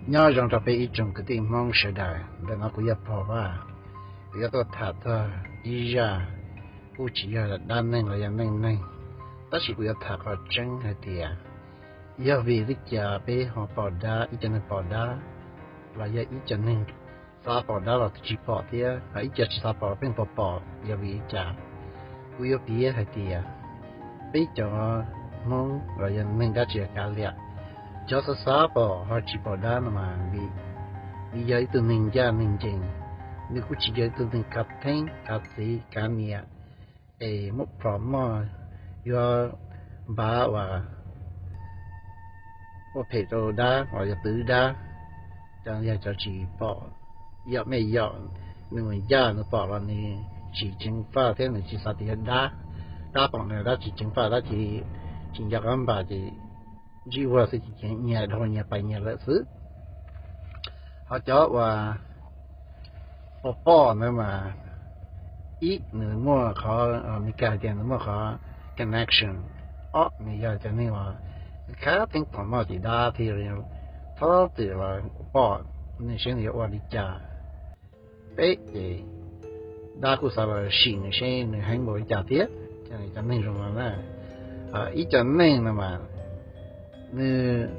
Nyob zoo rau peb ib tsoom kwv tij Hmoob sawv daws, ntawm no kuv yog Pog Vaj. Kuv yuav tuaj tham txog ib zaj, kuj tsis yog dab neeg los yog neej neeg, tab sis kuv yuav tham qhov tseeb hais tias yog vim li cas peb ho pom dab, ib co neeg pom dab, los yog ib co neeg xav pom dab los tsis pom thiab, ho ib co tsis xav pom pheej pom pom yog vim li cas. Kuv yuav piav hais tias peb cov Hmoob los yog neeg dab tsi kav liam, cov xav xav pom ho tsis pom dab no mas vim nws yog ib tug neeg ncaj neeg ncees, nws kuj tsis yog ib tug neeg kav theeb kav txiv kav niam es muab plhom moj yuav npav uas ua phem rau dab los yog twv dab. Cov yog cov tsis pom, yog mej yog nws mus ncaj nws pom los nws tsis ceev faj thiab nws tsis xav tias yog dab, dab pom nws dab tsis ceev faj, dab tsis, tsis nco qab npam ces ntsib vuag xwb ces nyias dhau nyias pais nyias lawm xwb. Ho cov uas pom pom ntawd mas ib nws muaj qhov, Meskas hais tias nws muaj qhov connection, ob nws yog cov neeg uas khav theeb plhom moj ces dab thiaj li thov twm los pom nws seb nws yuav ua li cas. Peb ces dab kuj xav los sim nws seb nws heev npaum li cas thiab. Cov neeg zoo no na, ib co neeg no mas nws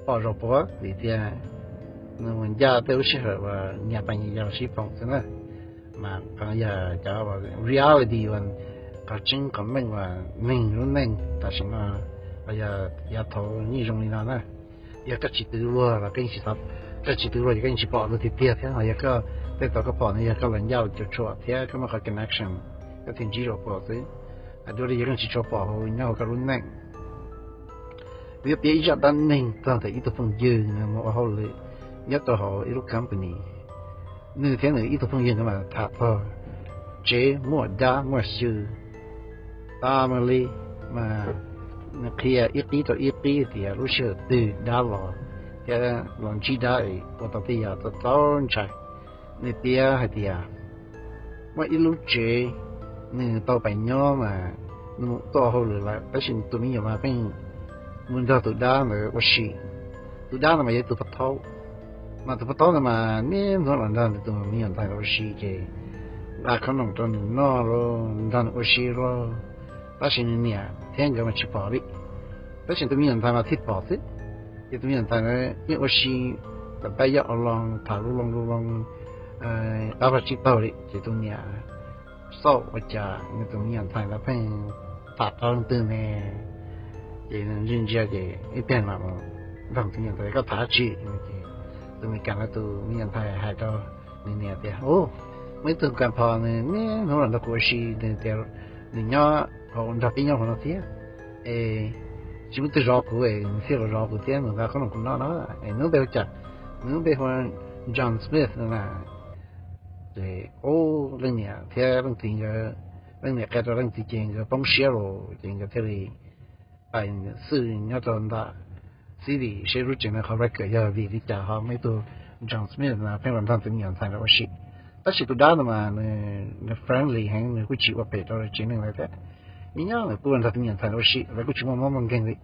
pom zaum puav vim tias nws mus ncaj tej lub sij hawm uas nyias pais nyias yog sib phoom xwb na. Mas qhov no yog cov reality uas qhov tseeb qhov meej uas neeg lub neej tam sim no, los yog yav thaud yeej zoo li no na. Yog koj tsis twv luag los koj yeej tsis, koj tsis twv luag ces koj yeej tsis pom luag tiag tiag thiab. Ho yog koj tej tau koj pom no yog koj los ncaj ua cuam tshuam thiab koj muaj qhov connection, koj thiaj ntsib zaum puav xwb. Dua li yog koj tsis tshua pom hauv nyob hauv koj lub neej. Kuv yuav piav ib zaj dab neeg txog ntawm ib tug phooj ywg nws mus ua hauj lwm nyob rau hauv ib lub company. Nws thiab nws ib tug phooj ywg no mas tham txog tsev muaj dab muaj xyw, family, mas nws qhia ib qib rau ib qib tias lub sij hawm twg dab los thiab los ntsib dab es ua tau tej yam txaus txaus ntshai. Nws piav hais tias muaj ib lub tsev nws tau pais nyob mas nws mus tuaj hauj lwm lawm tab sis tus me nyuam mas pheej mus nrog tus dab ntawd ua si. Tus dab no mas yog ib tug pov thaub, mas tus pov thaub ntawd mas niaj hnub los nrog nws tus me nyuam ntxhais ua si ces nqa khob noom rau nws noj los nrog nws ua si los, tab sis nws niam thiab nkawd mas tsis pom li. Tab sis tus me nyuam ntxhais mas thiaj pom xwb. Ces tus me nyuam ntxhais ntawd yeej ua si, tawm pab yoj o loo tham lu loo lu loo, qab vaj tsib taug li ces tus niam xauj ua cas nws tus me nyuam ntxhais ntawd pheej tham rau leej twg ne. Ces ntsia ntsia ces ib pliag mam nrog tus me nyuam ntxhais koj tham dab tsi. Ces tus Meskas ntawd tus me nyuam ntxhais hais rau nws niam tias, Ub, muaj ib tug Grandpa nws niaj hnub los nrog kuv ua si, nws tias nws nyob hauv nrog peb nyob hauv no thiab es tsis muaj twg zov kuv es nws thiaj los zov kuv thiab nws nqa khob noom kuv noj no. Es nws lub npe hu cas? Nws lub npe hu ua John Smith no na. Ces ub, leej niam thiab leej txiv nkawd, leej niam qhia rau leej txiv ces nkawd poob siab los ces nkawd thiaj li pais xwj nyob rau ntawm city seb lub tsev ntawd qhov record yog vim li cas ho muaj ib tug John Smith no pheej los nrog tus me nyuam ntxhais ntawd ua si. Tab sis tus dab no mas nws friendly heev, nws kuj tsis ua phem rau tsev neeg lawv thiab. Nyob nyob nws kuj los nrog tus me nyuam ntxhais ntawd ua si, lawv kuj tsis muaj mob muaj nkeeg li.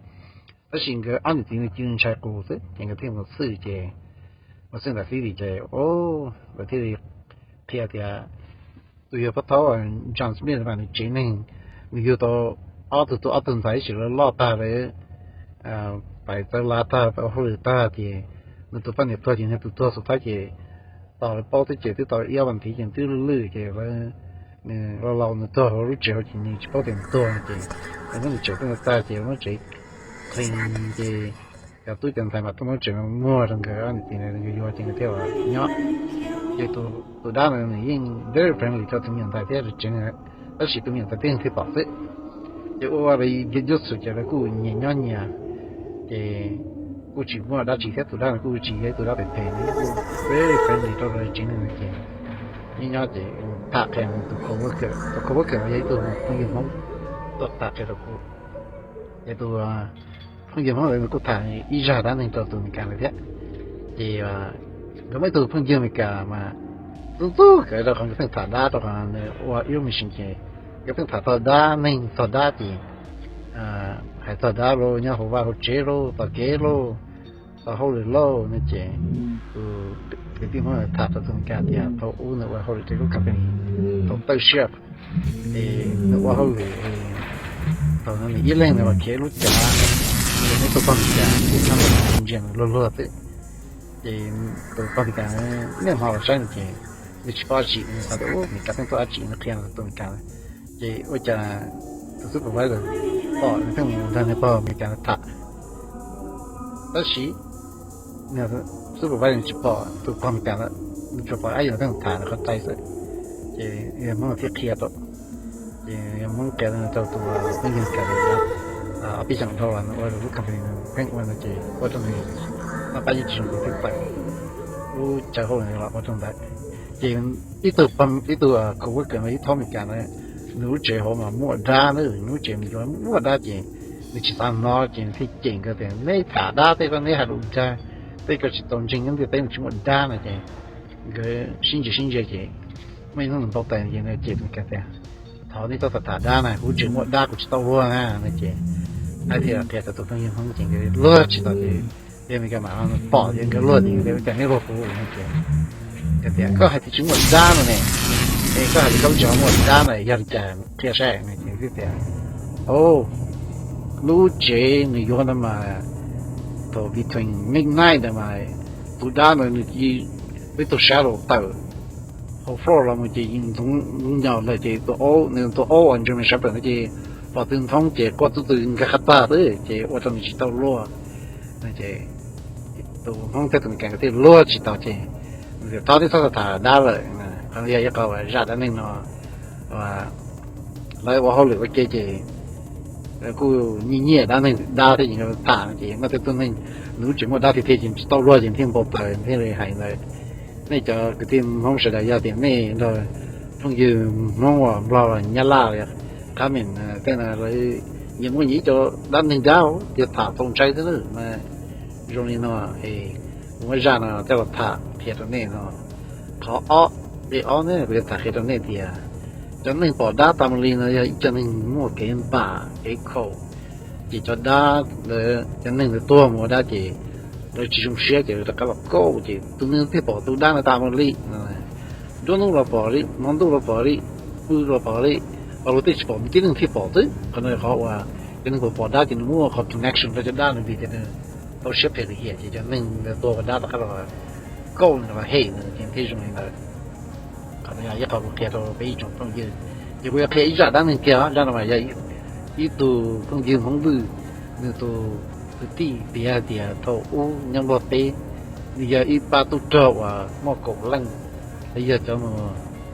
Tab sis nkawd ob niam txiv nws cia li ntshai qus xwb ces nkawd thiaj mus xwj ces, mus xwj ntawm city ces, o, lawv thiaj li qhia tias tus yawg pov thaub John Smith mas nws tsev neeg, nws yug tau ob tug tub ob tug ntxhais ib txwm lawv loj tag lawv pais txawv lav tag, pais ua hauj lwm tag ces nws tus poj niam tuag ces nws tus tuag xus thawj ces tos lawv paub twb ces twb tau ib ob vas thiv ces twb lwj ces lawv, nws laus laus nws tuag hauv lub tsev hauv ces nws tsis paub tias nws tuag ces lawv muab nws tseem tuaj tag ces lawv muab tsev clean ces cov tub cov ntxhais mas tuaj muab tsev muag rau nkawd ob niam txiv nkawd yuav ces nkawd thiaj los nyob. Ces tus dab ntawd nws yeej very friendly rau tus me nyuam ntxhais thiab tsev neeg, tab sis tus me nyuam ntxhais tib neeg thiaj pom xwb. Ces ua ua lawv nyob xwb ces lawv kuj nyias nyob nyias, ces kuj tsis muaj dab tsi thiab tus dab ntawd kuj tsis yog ib tug dab phem phem, very friendly rau lawv tsev neeg ces nyob nyob ces tham qhia tus co-worker, tus co-worker no yog ib tug phooj ywg Hmoob tuaj tham qhia rau kuv. Ces tus phooj ywg Hmoob ntawd nws kuj tham ib zaj dab neeg rau tus Meskas ntawd thiab. Ces nkawd muaj ib tug phooj ywg Meskas mas txub txub nkawd rau qhov nkawd pheej tham dab, rau qhov nws ua ib lub machine ces nkawd pheej tham txog dab neeg txog dab ces hais txog dab lauj, nyob hauv vaj hauv tsev lauj, tom kev lauj, tau hauj lwm lauj no ces tus kwv tij Hmoob tham rau tus Meskas tias thaum ub nws ua hauj lwm rau lub company thaum tawj siab es nws ua hauj lwm thaum no nws ib leeg nws los khiav lub cav, nws tus pog Meskas ces nws ntsia nws luag luag xwb. Ces tus pog Meskas niaj hmo los saib nws ces nws tsis paub dab tsi, nws xav tias ub Meskas pheej tuaj dab tsi nws qhia tus Meskas. Ces ua cas tus supervisor pom nws pheej mus nrog nws pog Meskas tham. Tab sis supervisor tsis pom tus pog Meskas lawm, nws tsuas pom ib yam pheej tham nws qhov tais xwb. Ces yawg Hmoob thiaj qhia rau, ces yawg Hmoob qhia rau tus phooj ywg Meskas tias ob peb xyoos dhau los nws ua lub company nws pheej ua no ces ua rau nws noj qab nyob tsis zoo nws thiaj tawm lub chaw hauj lwm los ua rau ntawd. Ces ib tug, ib tug coworker no ib thaub Meskas na, nws lub tsev hauv mas muaj dab na, nws lub tsev nws yuav muaj dab ces nws tsis xav hnov ces nws thiaj cem nkawd tias neb tham dab tej ko neb hais lus dag, tej ko tsis tau ntseeg nyob ntiaj teb no tsis muaj dab no ces nkawd sib ntsia sib ntsia ces muaj ib hnub nws npau taws ces nws cem tus Meskas tias thov neb txhob tham tham dab na, kuv lub tsev muaj dab kuv tsis tau luag na no ces hais tias qhia rau tus phooj ywg Hmoob ces nkawd luag tsis tau ces yawg Meskas mam pom ces nkawd luag ces nkawd tias neb luag kuv no ces tias koj hais tias tsis muaj dab no ne, es koj hais tias koj lub tsev muaj dab no yog li cas qhia saib no ces tias o, lub tsev nws yuav no mas thaum between midnight no mas tus dab ntawd nws cia li peb tug shadow tawm hauv floor los mus ces ntxoov nyos lawm ces tus aub, nws tus aub uas ntsia nws sawv plaws no ces pom tus Hmoob ces quaj txub txwv nkag qab tag xwb ces ua rau nws tsis tau luag no ces tus Hmoob thiab tus Meskas nkawd thiaj luag tsis tau ces nws tias thov neb txhob tham dab lawm, qhov no yog ib qho zaj dab neeg no lawv ua hauj lwm ua ke ces kuj nyiaj nyiaj dab neeg dab thiab ces tham no ces muaj tej tug neeg nws lub tsev muaj dab tiag tiag ces tsis tau luag ces thiaj npau taws thiaj li hais ntawd. Nej cov kwv tij Hmoob sawv daws yog tias nej nrog phooj ywg Hmoob uas Nplog los Nyab Laj qhab mem tej no lawv nyias muaj nyias ib co dab neeg dab yog tham txaus ntshai xwb na mas zoo li no es kuv muab zaj no coj los tham qhia rau nej no. Qhov ob, qhov ob ne kuv yuav tham qhia rau nej tias cov neeg pom dab tas mus li no yog ib co neeg muaj kev npam kev khaum ces cov dab, cov neeg ntawd tuag mus ua dab ces lawv tsis zoo siab ces lawv rov qab los kauj ces tus neeg thiaj pom tus dab no tas mus li. Nruab hnub los pom li, hmo ntuj los pom li, pw los pom li, ho luag tej tsis pom, tib neeg thiaj pom xwb. Qhov no qhov uas cov neeg pom dab ces nws muaj qhov connection rau cov dab no vim tias nws tau siab phem lim hiam ces cov neeg ntawd tuag ua dab rov qab los kauj nws los hem nws ces thiaj zoo li ntawd. Qhov no yog ib qho kuv qhia rau peb ib tsoom phooj ywg. Ces kuv yuav qhia ib zaj dab neeg kiag, zaj no mas yog ib tug phooj ywg Hmoob Vwj, nws tus kwv tij piav hais tias thaum ub nyob Nplog teb, nws yog ib pab tub rog uas muaj kaum leej, los yog cov mus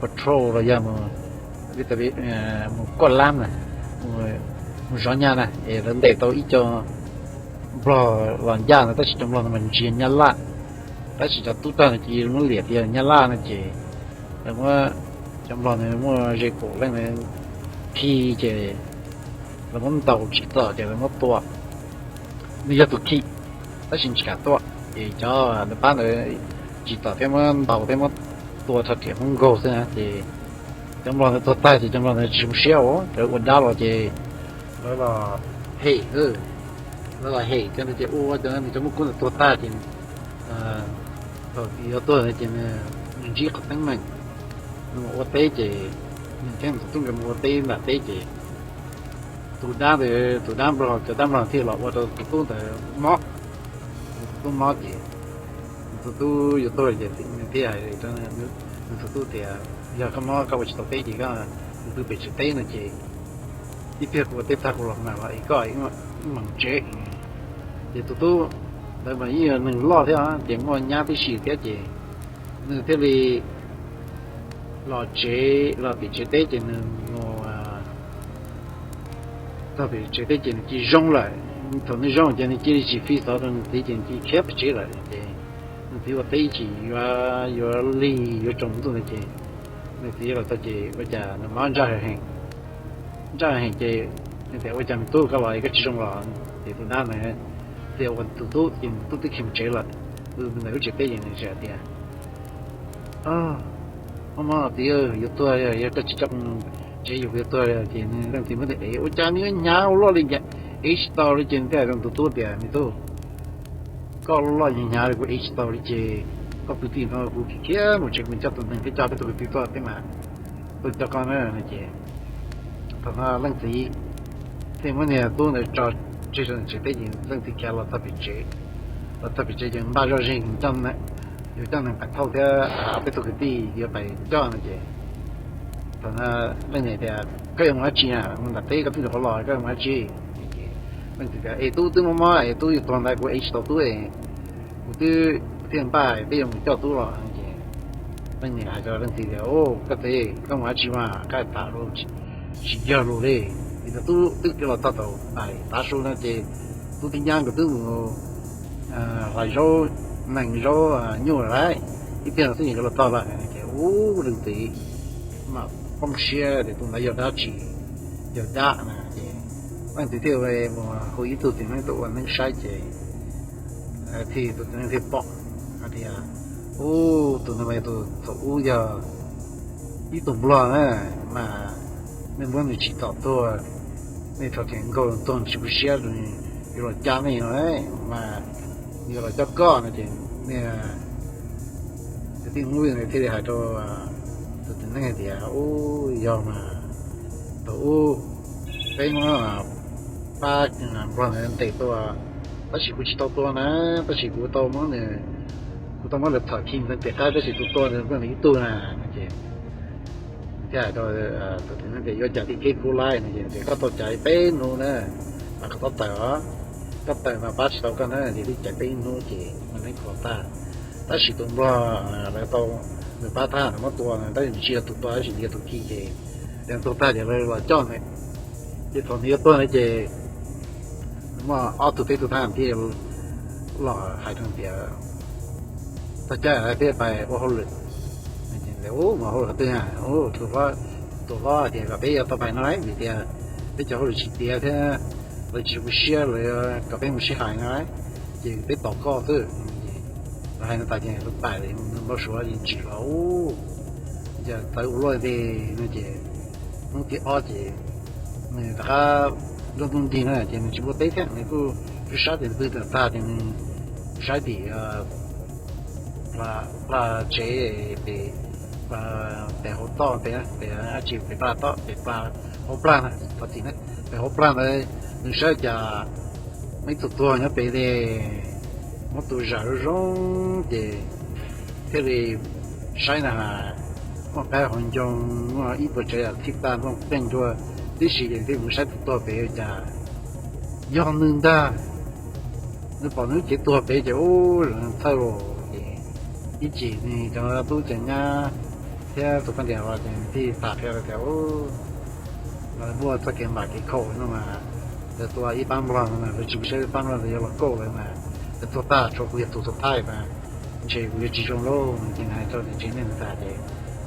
patrol los yog mus koj lab na, mus zov nyab na, es lawv ntes tau ib co Nplog los ncaj ntawd tab sis cov Nplog no mas ntsia Nyab Laj, tab sis cov tub rog no ces muab liam tias Nyab Laj no ces lawv muab, cov Nplog no muaj ze kaum leej khi ces lawv muab ntaus tsim txom ces lawv muab tua. Nws yog tus khi tab sis tsis kam tua, ces cov nws pab ntawd tsim txom thiab muab ntaus thiab muab tua rho riam muab nkaug xwb na ces cov Nplog ntawd tuag tag ces cov Nplog ntawd tsis zoo siab os, lawv ua dab los ces lawv los hem, lawv los hem cov ntawd ces ua cov nws cov muaj kub ntawd tuag tag ces thaum yuav tuag ntawd ces nws ntsib qhov teeb meem, nws mus ua teb ces nws thiab nws tus tub nkawd mus ua teb nram teb ces tus dab ntawd, tus dab Nplog, cov dab Nplog thiaj los ua rau tus tub ntawd mob, tus tub mob ces nws tus tub yuav tuag ces nws thiaj hais rau nws tus tub tias yog koj mob koj ua tsis tau teb ces koj pw pem tsev teb no ces ib pliag kuv ua teb tag kuv los mam los es koj ib mam tsev. Ces tus tub ntawd mas yeej yog neeg loj thiab ces muaj nyab tib si thiab ces nws thiaj li los tsev, los pem tsev teb ces nws mus txog pem tsev teb ces nws cia li zoo lawm. Thaum nws zoo ces nws cia li tsis fi xov rau nws txiv ces nws cia li khiav pem tsev lawm ces nws txiv ua teb ib chim yuav, yuav lig yuav tsaus ntuj ntawd ces nws txiv los txog ces ua cas nws mob ntsaj heev, ntsaj heev ces nws tias ua cas me tub koj los koj tsis zoo los? Ces tus dab ntawd tias ua tus tub ces tus tub twb khiav mus tsev lawm. Ntawm lub tsev teb ces nws hais tias mob mob txiv, yuav tuag, yog koj tsis coj kuv mus tsev yus yuav tuag. Ces nws leej txiv muab ev, ua cas nws yuav hnyav ua luaj li cas, ev tsis tau li ces nws thiaj hais rau tus tub tias me tub, loj loj hnyav hnyav li kuv ej tsis tau li ces koj pw tij no kuv khiav mus tsev kuv coj tus neeg thiab coj peb tug kwv tij tuaj peb mam tuaj coj koj na no ces thaum no leej txiv thiaj muab niag tub ntawd tso tseg rau tsev teb ces leej txiv khiav los txog pem tsev. Los txog pem tsev ces npaj zoj zeeg, yus coj neeg pais thauj thiab peb tug kwv tij yuav pais coj no ces thaum no leej niam tias, koj yuav mus dab tsi na? Mus nram teb koj twb nyuam qhuav los koj yuav mus dab tsi? Leej txiv tias, es tub twb mob mob es tub yuav tuag ntawd kuv ev tsis tau tub es kuv twb thiaj npaj peb yuav mus coj tub los no ces leej niam hais rau leej txiv tias, koj txiv, koj mus dab tsi mas koj tham lus tsis yog lus li. Vim tias tub twb los txog thaum pais tav su no ces tub tib nyab nkawd twb mus hlais zaub nees zaub nyuj lawm lauj, ib pliag no twb yuav los txog lawm. Ces ub, leej txiv mam poob siab tias tus ntawd yog dab tsi, yog dab na ces leej txiv thiaj mus hu ib tug txiv neeb tuaj ua neeb saib ces thiaj tus txiv neeb thiaj pom hais tias, ub, tus no mas tus thaum ub yog ib tug nplog na, mas nej muab nws tsim txom tuag, nej rho thiam nkaug tuag nws tsis pub siab, yuav los cab nej no mas yuav los coj koj no ces nej tus tij Hmoob Vwj ntawd thiaj li hais rau tus txiv neeb hais tias, ub, yog mas thaum ub peb muab pab nplog ntawd ntes tuag, tab sis kuv tsis tau tua na, tab sis kuv tau muab nws, kuv tau muab lawv txhom khi ntxeev pem qaib tab sis tus tua nws nplog nws ib tug na no ces thiaj hais rau tus txiv neeb tias, yuav cas thiaj kev kub laib no ces tias, koj tau caiv peb hnub na mas koj txhob tawm os, koj tawm mas pab tsis tau koj na, ces thiaj caiv peb hnub ces mas neeb kho tag. Tab sis tus nplog lawv tau nws pab thab muab tua na, tab sis nws tsis yog tus tua tab sis nws yog tus khi ces, ces tuag tag ces lawv los coj nws. Ces thaum nws yuav tuag na ces muaj ob tug peb tug thab thiaj los hais rau tias, txog caij peb pais ua hauj lwm. Mus hauj lwm qhov twg? Tus hlob tias kom peb yuav tau pais no lauj, vim tias peb cov hauj lwm tsis tiav thiab lawv tsis pub siab lawv kom peb mus sib hais no lauj, ces peb tos koj xwb. Lawv hais no tas ces lawv pais lawm, npau suav ces ntsis los ub, cas txawv ua luaj li no ces hnub thib ob ces nws rov qab nruab hnub nti na ces nws tsis npuaj teb thiab, nws kuj sib sab ces nws pw tag ces nws saib tim plag tsev pem, pem hauv toj pem, pem dab tsi pem plag toj pem plag hauv plag na, thov txim na, pem hauv plag ntawd nws saib cas muaj ib tug tuag nyob pem li, muab tus zam zoo zoo ces thiaj li saib na has, muaj qaib hauv ncoo, muaj ib puas tsev txhij paj nplooj pleej dua tib si ces thiaj mus saib tus tuag pem cas yog nws ntag. Nws pom nws lub cev tuag pem ces ub, txhawj los ces ib chim nws cov tub cov nyab thiab tus poj niam los ces nws thiaj tham qhia tias, lawv muaj txoj kev npam kev khaum no mas, lawv tua ib pab nplog no mas lawv tsis pub siab pab nplog ntawd yuav los kauj lawv mas, lawv tuag tag tshuav kuv yog tus tuag thaij mas ntshe kuv yuav tsis zoo lauj no ces nws hais rau niam tsev neeg ntawd tas ces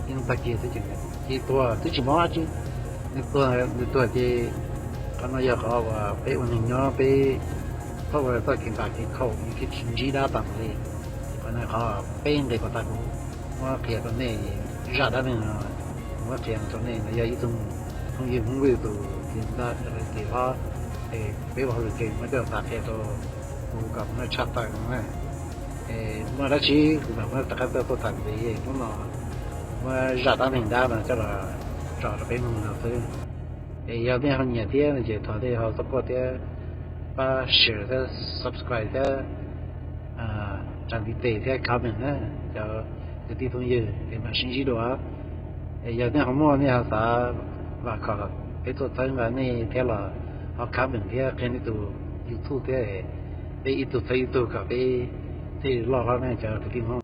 ib hnub tag kis xwb ces nws cia li tuag twb tsis mob dab tsi. Nws tuag, nws tuag ces qhov no yog qhov uas peb ua neeg nyob peb txhob ua txoj kev npam kev khaum nws thiaj tsis ntsib dab tas mus li. Qhov no qhov peb nqe puas tas kuv muab qhia rau nej, zaj dab neeg no kuv muab qhia rau nej, no yog ib tug phooj ywg Hmoob Vwj tus txiv ntxawm txiv hlob, es peb ua hauj lwm ces muab coj tas qhia rau kuv kom kuv noj tshaj tawm no na. Es muaj dab tsi kuv mam muab rov qab tuaj tuaj tham ntxiv, hnub no kuv muab zaj dab neeg dab no coj los tso rau peb mloog no xwb. Es yog nej ho nyiam thiab no ces thov nej ho txhob quaj thiab pab share thiab subscribe thiab tsa ntiv tes thiab comment na, cov kwv tij phooj ywg es mam sib ntsib dua. Es yog nej ho muaj nej ho xav vam khom peb tuaj txhawb nqa nej thiab los ho comment thiab qhia nej tus YouTube thiab, peb ib tug txhawb ib tug kom peb thiaj loj hlob na cov kwv tij Hmoob.